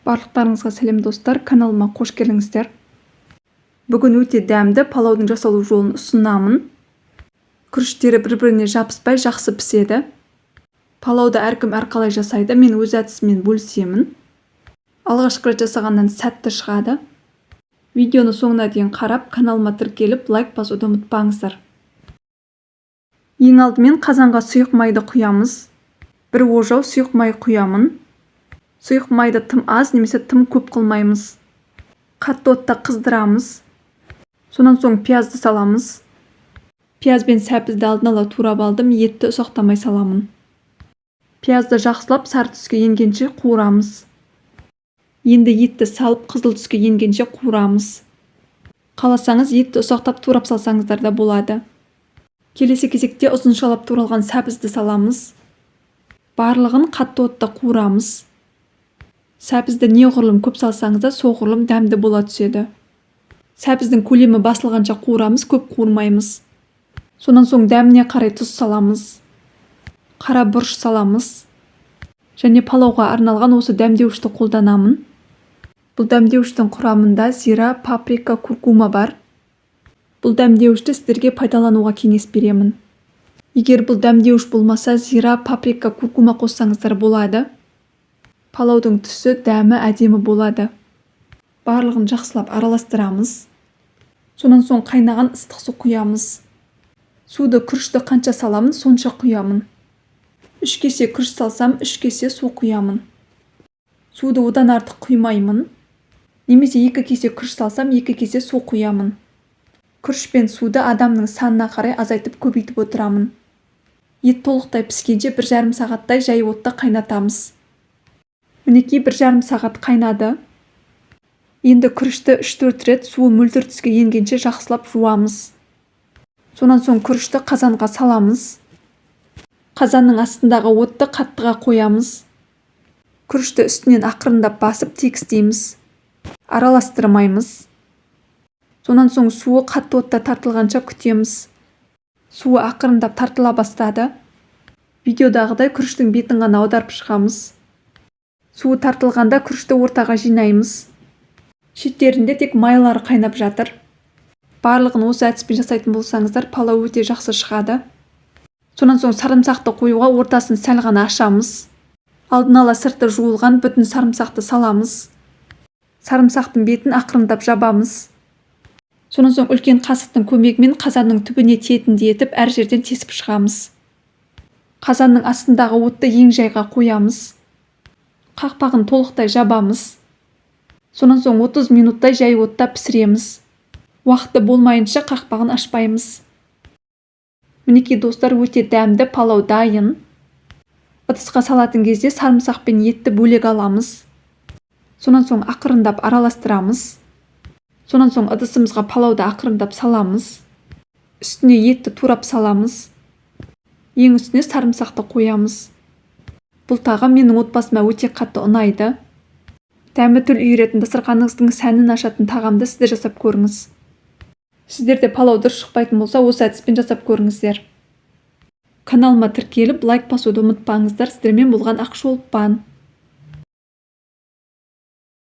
Барлықтарыңызға сәлем, достар! Каналыма қош келдіңіздер! Бүгін өте дәмді палаудың жасалу жолын ұсынамын. Күріштері бір-біріне жабыспай, жақсы піседі. Палауды әркім әрқалай жасайды, мен өз әдісіммен бөлісемін. Алғашқы рет жасағаннан сәтті шығады. Видеоны соңына дейін қарап, каналыма тіркеліп, лайк басуды ұмытпаңыздар. Ең алдымен қазанға сұйық майды құямыз. Бір ожау сұйық май құямын. Сұйық майды тым аз немесе тым көп қылмаймыз. Қатты отта қыздырамыз. Сонан соң пиязды саламыз. Пияз бен сәбізді алдын ала турап алдым, етті ұсақтамай саламын. Пиязды жақсылап сары түске енгенше қуырамыз. Енді етті салып, қызыл түске енгенше қуырамыз. Қаласаңыз, етті ұсақтап турап салсаңыздар да болады. Келесі кезекте ұзыншалап туралған сәбізді саламыз. Барлығын қатты отта қуырамыз. Сәбізді неғұрлым көп салсаңыз да, соғұрлым дәмді бола түседі. Сәбіздің көлемі басылғанша қуырамыз, көп қуырмаймыз. Сонан соң дәміне қарай тұз саламыз, қара бұрыш саламыз және палауға арналған осы дәмдеуішті қолданамын. Бұл дәмдеуіштің құрамында зира, паприка, куркума бар. Бұл дәмдеуішті сіздерге пайдалануға кеңес беремін. Егер бұл дәмдеуіш болмаса, зира, паприка, куркума қоссаңыздар болады. Палаудың түсі, дәмі әдемі болады. Барлығын жақсылап араластырамыз. Сонан соң қайнаған ыстық су құямыз. Суды күрішті қанша саламын, сонша құямын. 3 кесе күріш салсам, 3 кесе су құямын. Суды одан артық құймаймын. Немесе 2 кесе күріш салсам, 2 кесе су құямын. Күріш пен суды адамның санына қарай азайтып, көбейтіп отырамын. Ет толықтай піскенше 1,5 сағаттай жай отта қайнатамыз. Мінекей, 1,5 сағат қайнады. Енді күрішті 3-4 рет суы мөлдір түске енгенше жақсылап жуамыз. Сонан соң күрішті қазанға саламыз. Қазанның астындағы отты қаттыға қоямыз. Күрішті үстінен ақырындап басып тегістейміз. Араластырмаймыз. Сонан соң суы қатты отта тартылғанша күтеміз. Суы ақырындап тартыла бастады. Видеодағыдай күріштің бетін ғана аударып шығамыз. Суы тартылғанда күрішті ортаға жинаймыз. Шеттерінде тек майлары қайнап жатыр. Барлығын осы әдіспен жасайтын болсаңыздар, палау өте жақсы шығады. Сонан соң сарымсақты қоюға ортасын сәл ғана ашамыз. Алдын ала сырты жуылған бүтін сарымсақты саламыз. Сарымсақтың бетін ақырындап жабамыз. Сонан соң үлкен қасықтың көмегімен қазанның түбіне тиетіндей етіп әр жерден тесіп шығамыз. Қазанның астындағы отты ең жайға қоямыз. Қақпағын толықтай жабамыз. Сонан соң 30 минуттай жай отта пісіреміз. Уақыты болмайынша қақпағын ашпаймыз. Мінекей, достар, өте дәмді палау дайын. Ыдысқа салатын кезде сарымсақ пен етті бөлек аламыз. Сонан соң ақырындап араластырамыз. Сонан соң ыдысымызға палауды ақырындап саламыз. Үстіне етті турап саламыз. Ең үстіне сарымсақты қоямыз. Бұл тағам менің отбасыма өте қатты ұнайды. Дәмі тіл үйіретін, дастарханыңыздың сәнін ашатын тағамды сіздер жасап көріңіз. Сіздерде палау дұрыс шықпайтын болса, осы әдіспен жасап көріңіздер. Каналыма тіркеліп, лайк басуды ұмытпаңыздар. Сіздермен болған Ақшолпан.